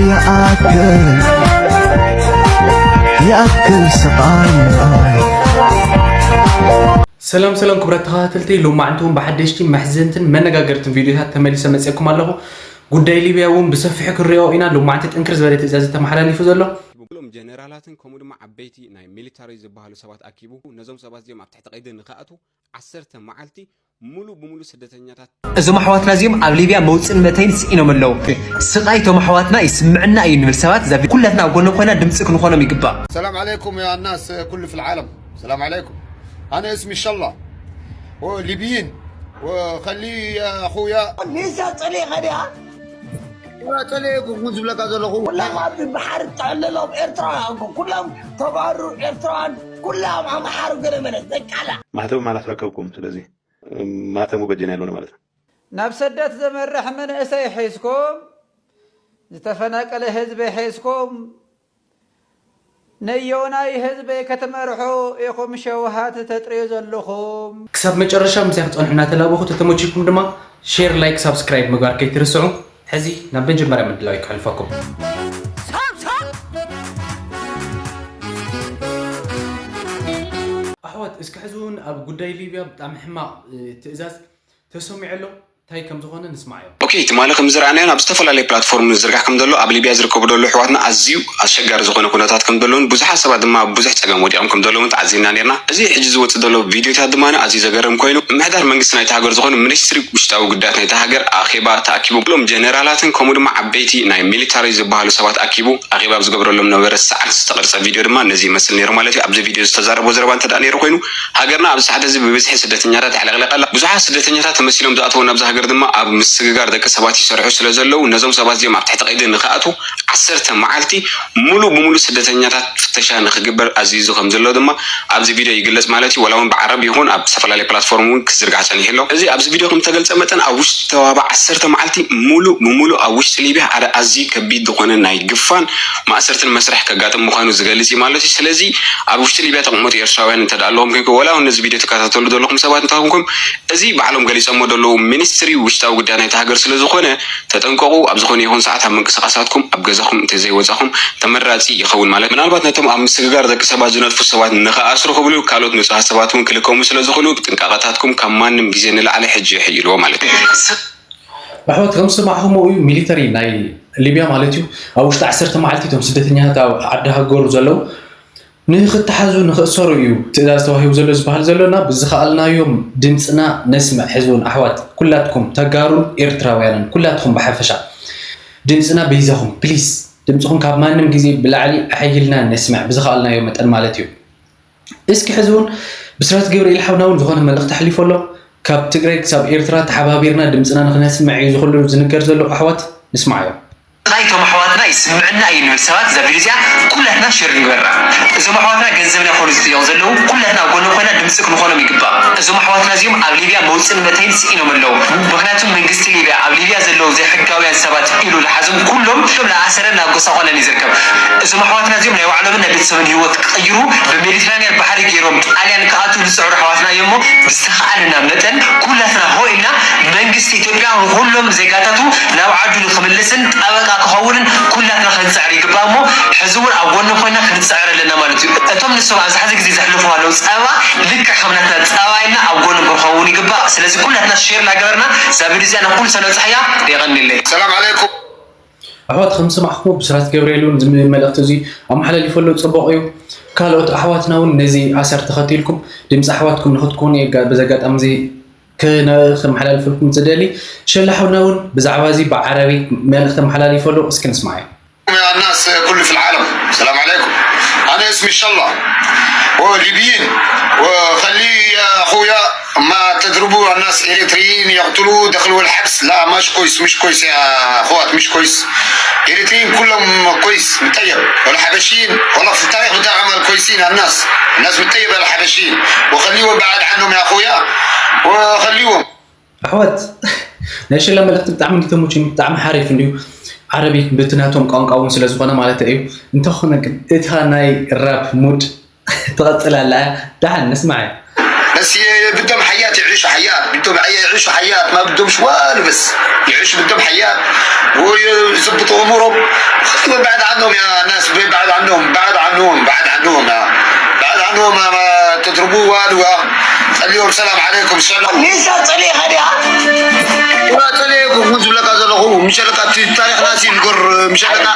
يأكل يأكل سقاي ሰላም ሰላም ክቡራት ተኸታተልቲ፣ ሎማዕንቲ እውን ብሓደሽቲ መሕዘንትን መነጋገርትን ቪድዮታት ተመሊሰ መፅእኩም ኣለኹ። ጉዳይ ሊብያ እውን ብሰፊሑ ክንሪኦ ኢና። ሎማዕንቲ ጥንክር ዝበለ ትእዛዝ ተመሓላሊፉ ዘሎ። ኩሎም ጀነራላትን ከምኡ ድማ ዓበይቲ ናይ ሚሊታሪ ዝበሃሉ ሰባት ኣኪቡ ነዞም ሰባት እዚኦም ኣብ ትሕቲ ቀይዲ ንክኣቱ ዓሰርተ መዓልቲ ሙሉ ብሙሉ ስደተኛታት እዞም ኣሕዋትና እዚኦም ኣብ ሊብያ መውፅእን መተይን ስኢኖም ኣለዉ። ስቓይ እቶም ኣሕዋትና ይስምዕና እዩ ንብል ሰባት እዛ ኩላትና ኣብ ጎኖም ኮይና ድምፂ ክንኾኖም ይግባእ። السلام عليكم يا الناس كل في العالم. السلام عليكم. أنا اسمي شلا وليبيين وخلي يا أخويا ኒሳ ጸሊእኻ ድያ? ጸለየኩም ዝብለካ ዘለኹ ኩሎም ኣብ ባሕሪ ተዕልሎም ኤርትራውያን እኮ፣ ኩሎም ተባሩ ኤርትራውያን፣ ኩሎም ኣምሓሩ ገለ መለ ዘቃላ። ማህተቡ ማን ኣስረከብኩም? ስለዚ ማህተሙ በጀና ያልሆነ ማለት ነው። ናብ ስደት ዘመርሕ መንእሰይ ሒዝኩም፣ ዝተፈናቀለ ህዝቢ ሒዝኩም፣ ነዮናይ ህዝቢ ክትመርሑ ኢኹም ሸውሃት ተጥርዩ ዘለኹም። ክሳብ መጨረሻ ምሳይ ክፀንሑ እናተላበኹ ተተመችኩም ድማ ሼር፣ ላይክ፣ ሳብስክራይብ ምግባር ከይትርስዑ። ሕዚ ናብ መጀመርያ ምድላው ከሕልፈኩም። ኣሕዋት፣ እስኪ ሕዚ እውን ኣብ ጉዳይ ሊብያ ብጣዕሚ ሕማቕ ትእዛዝ ተሰሚዑ ኣሎ። እንታይ ከም ዝኾነ ንስማዓዮ። ኦኬ፣ ትማሊ ከም ዝረኣናዮ ኣብ ዝተፈላለዩ ፕላትፎርም ዝርጋሕ ከም ዘሎ ኣብ ሊብያ ዝርከቡ ደሎ ኣሕዋትና ኣዝዩ ኣሸጋሪ ዝኾነ ኩነታት ከም ዘለውን ብዙሓት ሰባት ድማ ኣብ ብዙሕ ጸገም ወዲቖም ከም ዘለውን ተዓዚብና ነርና። እዚ ሕጂ ዝወጽእ ዘሎ ቪድዮታት ድማ ኣዝዩ ዘገርም ኮይኑ ምምሕዳር መንግስቲ ናይቲ ሃገር ዝኾነ ሚኒስትሪ ውሽጣዊ ጉዳያት ናይቲ ሃገር ኣኼባ ተኣኪቡ ኩሎም ጀነራላትን ከምኡ ድማ ዓበይቲ ናይ ሚሊታሪ ዝበሃሉ ሰባት ኣኪቡ ኣኼባ ኣብ ዝገብረሎም ነበረ ሰዓት ዝተቐርጸ ቪድዮ ድማ ነዚ ይመስል ነይሩ ማለት እዩ። ኣብዚ ቪድዮ ዝተዛረቦ ዘረባ እንተ ነይሩ ኮይኑ ሃገርና ኣብዚ ሰዓት እዚ ብብዝሒ ስደተኛታት ተዕለቕሊቓ ኣላ። ብዙሓት ስደተኛታት ተመሲሎም ዝኣተዉ ናብዚ ሃገር ድማ ኣብ ምስግጋር ደቂ ሰባት ይሰርሑ ስለ ዘለዉ ነዞም ሰባት እዚኦም ኣብ ትሕቲ ቀይዲ ንክኣትዉ ዓሰርተ መዓልቲ ሙሉ ብሙሉ ስደተኛታት ፍተሻ ንክግበር ኣዚዙ ከም ዘሎ ድማ ኣብዚ ቪድዮ ይግለጽ ማለት እዩ። ዋላ እውን ብዓረብ ይኹን ኣብ ዝተፈላለዩ ፕላትፎርም እውን ክዝርጋሕ ጸኒሑ ኣሎ። እዚ ኣብዚ ቪድዮ ከም ተገልጸ መጠን ኣብ ውሽጢ ተዋባ ዓሰርተ መዓልቲ ሙሉ ብሙሉ ኣብ ውሽጢ ሊብያ ሓደ ኣዝዩ ከቢድ ዝኾነ ናይ ግፋን ማእሰርትን መስርሕ ከጋጥም ምዃኑ ዝገልጽ እዩ ማለት እዩ። ስለዚ ኣብ ውሽጢ ሊብያ ተቐመጡ ኤርትራውያን እንተ ኣለኹም ኮይንኩም ዋላ እውን ነዚ ቪድዮ ትከታተሉ ዘለኹም ሰባት እንተ ኮይንኩም እዚ ባዕሎም ገሊጾሞ ዘለዉ ሚኒስትሪ ውሽጣዊ ጉዳይ ናይቲ ሃገር ስለ ዝኾነ ተጠንቀቑ። ኣብ ዝኾነ ይኹን ሰዓት ኣብ ምንቅስቓሳትኩም ኣብ ገዛኹም እንተዘይወጻኹም ተመራጺ ይኸውን ማለት ምናልባት ነቶም ኣብ ምስግጋር ደቂ ሰባት ዝነጥፉ ሰባት ንኽኣስሩ ክብሉ ካልኦት ንጹሃት ሰባት እውን ክልከሙ ስለ ዝኽእሉ ብጥንቃቐታትኩም ካብ ማንም ግዜ ንላዕሊ ሕጂ ይሕይልዎ ማለት እዩ። ኣሕዋት ከም ዝሰማዕኹምዎ እዩ ሚሊተሪ ናይ ሊብያ ማለት እዩ ኣብ ውሽጢ ዓሰርተ መዓልቲ እቶም ስደተኛታት ኣብ ዓዲ ሃገሩ ዘለዉ ንኽተሓዙ ንኽእሰሩ እዩ ትእዛዝ ተዋሂቡ ዘሎ ዝበሃል ዘሎ እና ብዝኸኣልናዮም ድምፅና ነስምዕ ሕዚ እውን ኣሕዋት ኩላትኩም ተጋሩን ኤርትራውያንን ኩላትኩም ብሓፈሻ ድምፅና በይዛኹም ፕሊስ ድምፅኹም ካብ ማንም ግዜ ብላዕሊ ኣሐይልና ነስምዕ ብዝኸኣልናዮ መጠን ማለት እዩ እስኪ ሕዚ እውን ብስራት ገብርኤል ሓውና እውን ዝኾነ መልእኽቲ ኣሕሊፉ ኣሎ ካብ ትግራይ ክሳብ ኤርትራ ተሓባቢርና ድምፅና ንኽነስምዕ እዩ ዝኽሉ ዝንገር ዘሎ ኣሕዋት ንስማዓዮ ናይ እቶም ኣሕዋትና ይስምዕና እዩ ንብል ሰባት እዛ ቪድዮ እዚኣ ኩላትና ሸር ንግበራ እዞም ኣሕዋትና ገንዘብና ይኾኑ ዝጥየቑ ዘለዉ ኩላትና ኣብ ጎኖም ኮይና ድምፂ ክንኾኖም ይግባእ እዞም ኣሕዋትና እዚኦም ኣብ ሊብያ መውፅን መተይን ስኢኖም ኣለዉ ምክንያቱ መንግስቲ ሊብያ ኣብ ሊብያ ዘለዉ ዘይሕጋውያን ሰባት ኢሉ ዝሓዞም ኩሎም ዝኣሰረን ኣጎሳቖለን እዩ ዝርከብ እዞም ኣሕዋትና እዚኦም ናይ ባዕሎምን ናይ ቤተሰብን ህይወት ክቕይሩ ብሜዲትራንያን ባሕሪ ገይሮም ጣልያን ክኣትዉ ዝፅዕሩ ኣሕዋትና እዮም እሞ ብዝተኽኣለና መጠን ኩላትና ሆ ኢልና መንግስቲ ኢትዮጵያ ንኹሎም ዜጋታቱ ናብ ዓዱ ንክምልስን ጠበቃ ክኸውንን ኩላትና ክንፅዕር ይግባእ እሞ ሕዚ እውን ኣብ ጎኖም ኮይና ክንፅዕር ኣለና ማለት እዩ እቶም ንሶም ኣብዚ ሓዚ ግዜ ዘሕልፉ ኣለዉ ፀባ ልክዕ ከም ናትና ፀባ ኢልና ኣብ ጎኖም ክንኸውን ይግባእ ስለዚ ኩላትና ሼር እናገበርና እዛ ቪድዮ እዚኣ ንኩሉ ሰነብፅሓያ የቐንየለይ السلام عليكم ኣሕዋት ከም ዝሰማዕኹሞ ብስራት ገብርኤል እውን እዚ መልእኽቲ እዚ ኣመሓላሊፉ ኣሎ ፅቡቕ እዩ ካልኦት ኣሕዋትና እውን ነዚ ኣሰር ተኸቲልኩም ድምፂ ኣሕዋትኩም ንክትኮኑ በዚ ኣጋጣሚ እዚ ከመሓላልፈልኩም ዝደሊ ሸላ ሓውና እውን ብዛዕባ እዚ ብዓረቢ መልእኽቲ ኣመሓላሊፉ ኣሎ እስኪ ንስማዓዮ يا الناس كل في العالم السلام عليكم أنا اسمي شلا وليبيين وخلي يا أخويا ما تضربوا الناس إريتريين يقتلوا دخلوا الحبس لا مش كويس مش كويس يا أخوات مش كويس إريتريين كلهم كويس متيب ولا حبشيين والله في التاريخ بتاعهم الكويسين الناس الناس متيبة الحبشيين وخليهم بعد عنهم يا أخويا وخليهم ኣሕዋት ናይ ሸላ መልእኽቲ ብጣዕሚ እንዲተሞችን ብጣዕሚ ሓሪፍ እንዲዩ ዓረቢክ ብትናቶም ቋንቋ እውን ስለ ዝኾነ ማለት እዩ እንተኾነ ግን እታ ናይ ራፕ ሙድ ትቐፅል ኣላ እያ ደሓን ንስማዕ እያ بس ي-، بدهم حياة، يعيشوا حياة، بدهم عي-، يعيشوا حياة، ما بدهمش والو، بس يعيشوا بدهم حياة ويزبطوا أمورهم. بعد عنهم يا ناس، بعد عنهم، بعد عنهم، بعد عنهم، يا، بعد عنهم، ما، ما تضربوه والو، يا. خليهم سلام عليكم، سلام. ليس طليقة دي، ها؟ ما طليقة، مش لك هذا الأخو، مش لك أتي تاريخ ناسي نقر، مش لك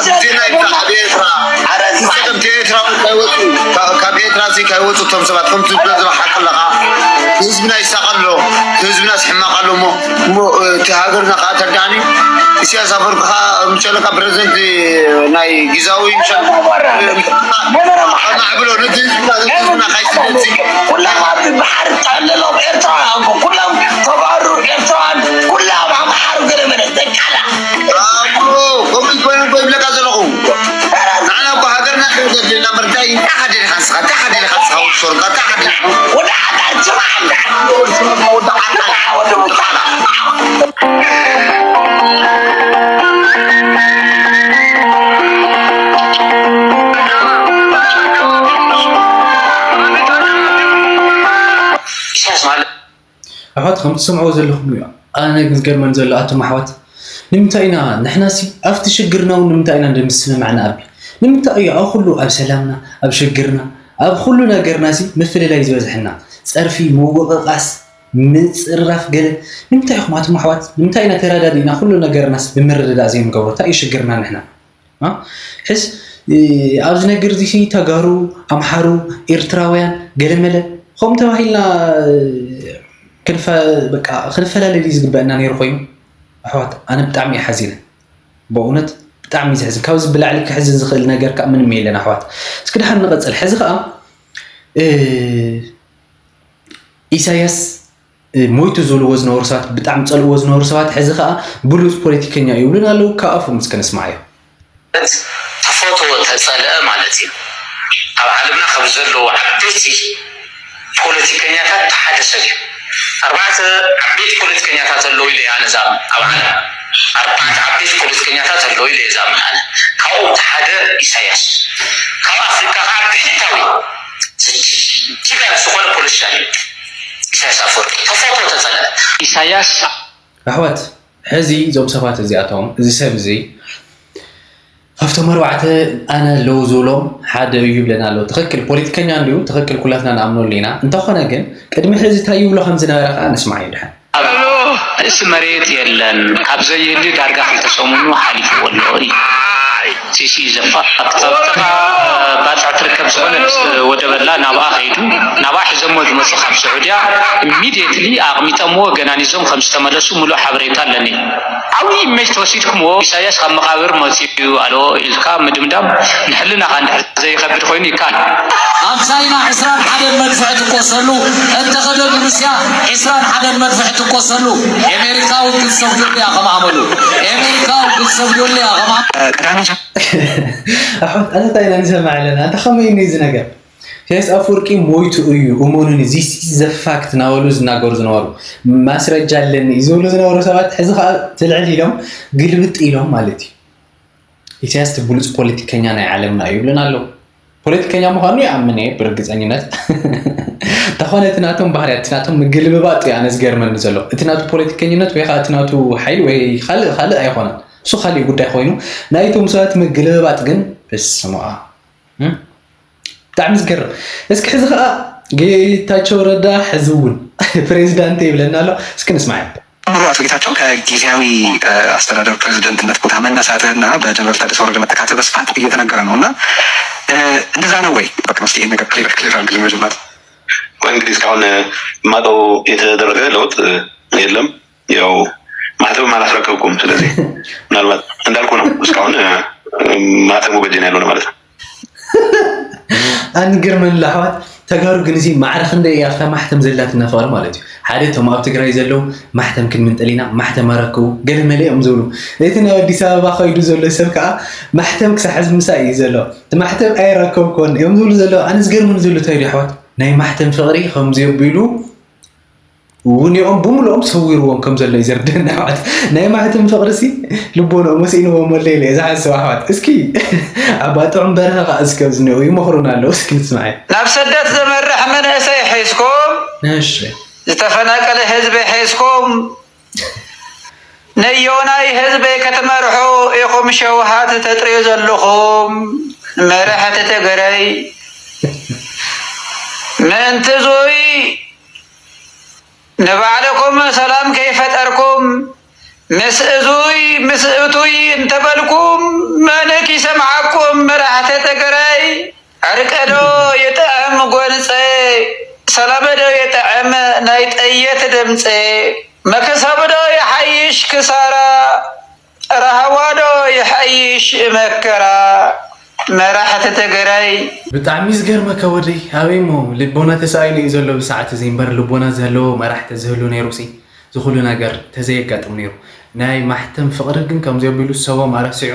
أتي نايف تعب إيرترا. أرى مش لك أتي إيرترا، كايوتو، كا-، كاب إيرترا سي كايوتو، تم سبعة، كم تبدأ زبا حق لغا. ህዝብና ይሳቐ ኣሎ፣ ህዝብና ዝሕመቕ ኣሎ። እሞ፣ እሞ፣ እ፣ እቲ ሃገርና ከዓ ተዳኒ፣ ኢሳያስ ኣፈወርቂ ከዓ ምሸለካ ፕረዚደንት ናይ ግዛዊ ምሸለካ፣ እ፣ ኣማዕብሎ፣ ነቲ ህዝብና፣ ነቲ ህዝብና ካይስደት ኩሎም ኣብዚ ባሕሪ ጠቕልሎም ኤርትራውያን እኮ፣ ኩሎም ተጋሩ ኤርትራውያን፣ ኩሎም ኣምሓሩ ገለ መለ፣ ጠቃላ። ኣቦ፣ ከምኡ ይኮነ እኮ ይብለካ ዘለኹ። ንዓና እኮ ሃገርና ዘድልየና እምበር እንታይ፣ እንታይ ሓደልካ ንስኻ፣ እንታይ ሓደልካ ንስኻ፣ ወዲ ሾርባ፣ እንታይ ሓደልካ? ወዲ ዓጣር፣ ስማዕ እንዳ። ወዲ ዓጣር፣ ወዲ ሙታላ። ኢሳያስ ማለት ኣሕዋት፣ ከም ትሰምዕዎ ዘለኹም እዩ። ኣነ ግን ዝገርመን ዘሎ ኣቱም ኣሕዋት፣ ንምንታይ ኢና ንሕናሲ ኣብቲ ሽግርና እውን ንምንታይ ኢና እንደምስምማዕ ንኣቢ? ንምንታይ እዩ ኣብ ኩሉ፣ ኣብ ሰላምና፣ ኣብ ሽግርና፣ ኣብ ኩሉ ነገርናሲ ምፍልላይ ዝበዝሐና? ጸርፊ፣ ምውቕቓስ፣ ምጽርራፍ ገለ። ንምንታይ ኢኹም ኣቱም ኣሕዋት? ንምንታይ ኢና ተረዳዲእና ኩሉ ነገርናስ ብምርድዳእ ዘይንገብሮ? እንታይ እዩ ሽግርና ንሕና? አ? ሕዝ፣ እ፣ ኣብዚ ነገር እዚ ሲ ተጋሩ፣ ኣምሓሩ፣ ኤርትራውያን፣ ገለመለ፣ ከምኡ ተባሂልና፣ እ፣ ክንፈ-፣ በቃ፣ ክንፈላለ ድዩ ዝግበአና ነይሩ ኮይኑ? ኣሕዋት፣ ኣነ ብጣዕሚ እየ ሓዚነ። በእውነት ብጣዕሚ እዩ ዘሕዝን። ካብዚ ብላዕሊ ከሕዝን ዝኽእል ነገር ከዓ ምንም የለን ኣሕዋት። እስኪ ደሓን ንቐጽል። ሕዚ ከዓ፣ እ፣ ኢሳያስ፣ እ፣ ሞይቱ ዝብልዎ ዝነበሩ ሰባት፣ ብጣዕሚ ጸልእዎ ዝነበሩ ሰባት፣ ሕዚ ኸኣ ብሉጽ ፖለቲከኛ እዩ ይብሉና ኣለዉ። ካብ ኣፎም እስከ ንስማዓዮ። ተፈትዎ ተጸልአ ማለት እዩ። ኣብ ዓለምና ካብ ዘለዉ ዓበይቲ ፖለቲከኛታት እቲ ሓደ ሰብ እዩ። ኣርባዕተ ዓበይቲ ፖለቲከኛታት ኣለዉ ኢለ እየ ኣነ ዝኣምን ኣብ ዓለም። ኣርባዕተ ዓበይቲ ፖለቲከኛታት ኣለዉ ኢለ እየ ዝኣምን ኣነ። ካብኦም እቲ ሓደ ኢሳያስ። ካብ ኣፍሪቃ ኸኣ ብሕታዊ ጅጋን ዝኾነ ፖለቲሻን እዩ። ኢሳያስ ኣፈወርቂ ተፈትዎ ተጸልአ። ኢሳያስ ኣሕዋት፣ ሕዚ እዞም ሰባት እዚኣቶም፣ እዚ ሰብ እዚ ካብቶም ኣርባዕተ ኣነ ኣለዉ ዝብሎም ሓደ እዩ ይብለና ኣሎ። ትኽክል፣ ፖለቲከኛ እንድዩ፣ ትኽክል፣ ኩላትና ንኣምነሉ ኢና። እንተኾነ ግን ቅድሚ ሕዚ እንታይ ይብሎ ከም ዝነበረ ከኣ ንስማዕ እዩ ድሓን። ኣብ ርእሲ መሬት የለን፣ ካብ ዘይህሊ ዳርጋ ክልተ ሰሙኑ ሓሊፍዎ ኣሎ እዩ። ሲሲ ዘፋ ኣብታ ጥቓ ባጽዕ ትርከብ ዝኾነት ወደበላ ናብኣ ከይዱ፣ ናብኣ ሒዘሞ ዝመጹ ካብ ስዑድያ ኢሚድየትሊ ኣቕሚጠምዎ ገናኒዞም ከም ዝተመለሱ ምሉእ ሓበሬታ ኣለኒ። ዓብዪ ኢሜጅ ተወሲድኩምዎ፣ ኢሳያስ ካብ መቓብር መጺኡ ኣሎ ኢልካ ምድምዳም ንሕልናኻ እንድሕር ዘይኸብድ ኮይኑ ይከኣል። ኣብ ቻይና ዕስራን ሓደን መድፍዕ ትኮሰሉ፣ እንተኸደ ብሩስያ ዕስራን ሓደን መድፍዕ ትኮሰሉ። ኣሜሪካ እውን ክትሰግደሉ እያ ከም ኣመሉ። ኣሜሪካ እውን ክትሰግደሉ እያ ከም ኣመሉ። ቀዳሚ ኣሕዋት፣ ኣታ እንታይ ኢና ንሰምዕ ኣለና? ኣታ ከመይ እዩ እዚ ነገር? ኢሳያስ ኣፈወርቂ ሞይቱ እዩ፣ እመኑኒ፣ this is the fact እናበሉ ዝናገሩ ዝነበሩ፣ ማስረጃ ኣለኒ እዩ ዝብሉ ዝነበሩ ሰባት፣ ሕዚ ኸዓ ትልዕል ኢሎም፣ ግልብጥ ኢሎም ማለት እዩ። ኢሳያስ እቲ ብሉጽ ፖለቲከኛ ናይ ዓለምና እዩ ይብሉና ኣለዉ። ፖለቲከኛ ምዃኑ ይኣምን እየ ብርግጸኝነት። እንተኾነ እቲ ናቶም ባህርያት፣ እቲ ናቶም ምግልብባጥ እዩ ኣነ ዝገርመኒ ዘሎ። እቲ ናቱ ፖለቲከኝነት ወይ ኸዓ እቲ ናቱ ሓይሊ ወይ ካልእ፣ ካልእ ኣይኾነን። እሱ ካሊእ ጉዳይ ኮይኑ፣ ናይቶም ሰባት ምግልብባጥ ግን በስመ ኣብ። እም? ብጣዕሚ ዝገርም። እስኪ ሕዚ ኸዓ ጌታቸው ረዳ ሕዚ እውን ፕሬዚዳንት ይብለና ኣሎ። እስኪ ንስማዕ። ጀነራል አቶ ጌታቸው ከጊዜያዊ፣ እ፣ አስተዳደር ፕሬዝደንትነት ቦታ መነሳትህ እና በጀነራል ታደሰ ወረደ መተካትህ በስፋት እየተነገረ ነው እና፣ እ፣ እንደዛ ነው ወይ? በቃ እስኪ ይሄን ነገር ክሊር፣ ክሊር አድርግልኝ መጀመሪያ። ወይ እንግዲህ እስካሁን ማጠው የተደረገ ለውጥ የለም። ያው ማህተብም አላስረከብኩም። ስለዚህ ምናልባት እንዳልኩ ነው፣ እስካሁን፣ እ፣ ማህተሙ በእጄ ነው ያለው ለማለት ነው። ኣንግርመን ለኣሕዋት ተጋሩ ግን እዚ ማዕረ ክንደይ እያ ኣብታ ማሕተም ዘላትና ፍቕሪ ማለት እዩ። ሓደ እቶም ኣብ ትግራይ ዘለዉ ማሕተም ክንምንጥል ኢና፣ ማሕተም ኣረክቡ፣ ገለ መለ እዮም ዝብሉ። እቲ ናይ ኣዲስ ኣበባ ከይዱ ዘሎ ሰብ ከዓ ማሕተም ክሳብ ሕዚ ምሳይ እዩ ዘሎ። እቲ ማሕተም ኣይረከብኩን እዮም ዝብሉ ዘለዉ። ኣነ ዝገርመኒ ዘሎ እንታይ እዩ ኣሕዋት? ናይ ማሕተም ፍቕሪ ከምዚ ኣቢሉ ውኔኦም ብምልኦም ሰዊርዎም ከም ዘሎ እዩ ዘርድእና ኣሕዋት። ናይ ማሕተም ፍቕሪ ሲ ልቦንኦም ወሲንዎም ወለ ኢለ እየ ዝሓስብ ኣሕዋት። እስኪ ኣባ ጥዑም በርሀ ከዓ እስኪ ኣብዚ እኒኦ ይመኽሩና ኣለዉ። እስኪ ንስማዕ። ናብ ስደት ዘመርሕ መንእሰይ ሒዝኩም፣ እሺ ዝተፈናቀለ ህዝቢ ሒዝኩም፣ ነዮናይ ህዝበይ ክትመርሑ ኢኹም ሸውሃት ተጥርዩ ዘለኹም መራሕቲ ትግራይ። ምእንቲ እዙይ ንባዕልኩም ሰላም ከይፈጠርኩም ምስ እዙይ ምስ እቱይ እንተበልኩም መን ይሰምዓኩም? መራሕቲ ትግራይ ዕርቀ ዶ ይጥዕም ጎንፀ? ሰላም ዶ ይጥዕም ናይ ጥይት ድምፀ? መክሰብ ዶ ይሓይሽ ክሳራ? ራህዋ ዶ ይሓይሽ መከራ? መራሕቲ ትግራይ ብጣዕሚ ዝገርመካ ወደይ ኣበይ እሞ ልቦና ተሳኢኑ እዩ ዘሎ ብሰዓት እዚ እምበር ልቦና ዘለዎ መራሕ ተዝህሉ ነይሩ ሲ ዝኩሉ ነገር ተዘየጋጥም ነይሩ። ናይ ማሕተም ፍቕሪ ግን ከምዚ ኣቢሉ ሰቦም ኣረሲዑ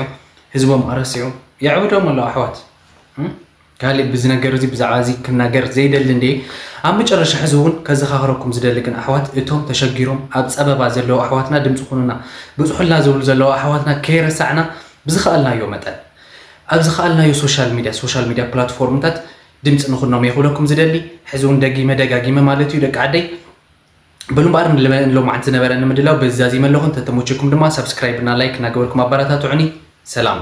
ህዝቦም ኣረሲዑ የዕብዶም ኣሎ ኣሕዋት። እም? ካሊእ ብዚ ነገር እዚ ብዛዕባ እዚ ክናገር ዘይደሊ እንድየ። ኣብ መጨረሻ ሕዚ እውን ከዘኻኽረኩም ዝደሊ ግን ኣሕዋት እቶም ተሸጊሮም ኣብ ፀበባ ዘለዉ ኣሕዋትና ድምፂ ኩኑና፣ ብፅሑልና ዝብሉ ዘለዉ ኣሕዋትና ከይረሳዕና ብዝኸኣልናዮ መጠን ኣብ ዝኸኣልናዮ ሶሻል ሚድያ ሶሻል ሚድያ ፕላትፎርምታት ድምፂ ንኹኖም እየ ክብለኩም ዝደሊ። ሕዚ እውን ደጊመ ደጋጊመ ማለት እዩ ደቂ ዓደይ በሉ እምበኣር ንሎማዓንቲ ዝነበረኒ ምድላው በዚ ዛዚመ ኣለኹ። እንተተመቸኩም ድማ ሳብስክራይብ እና ላይክ እናገበርኩም ኣበረታትዑኒ። ሰላም።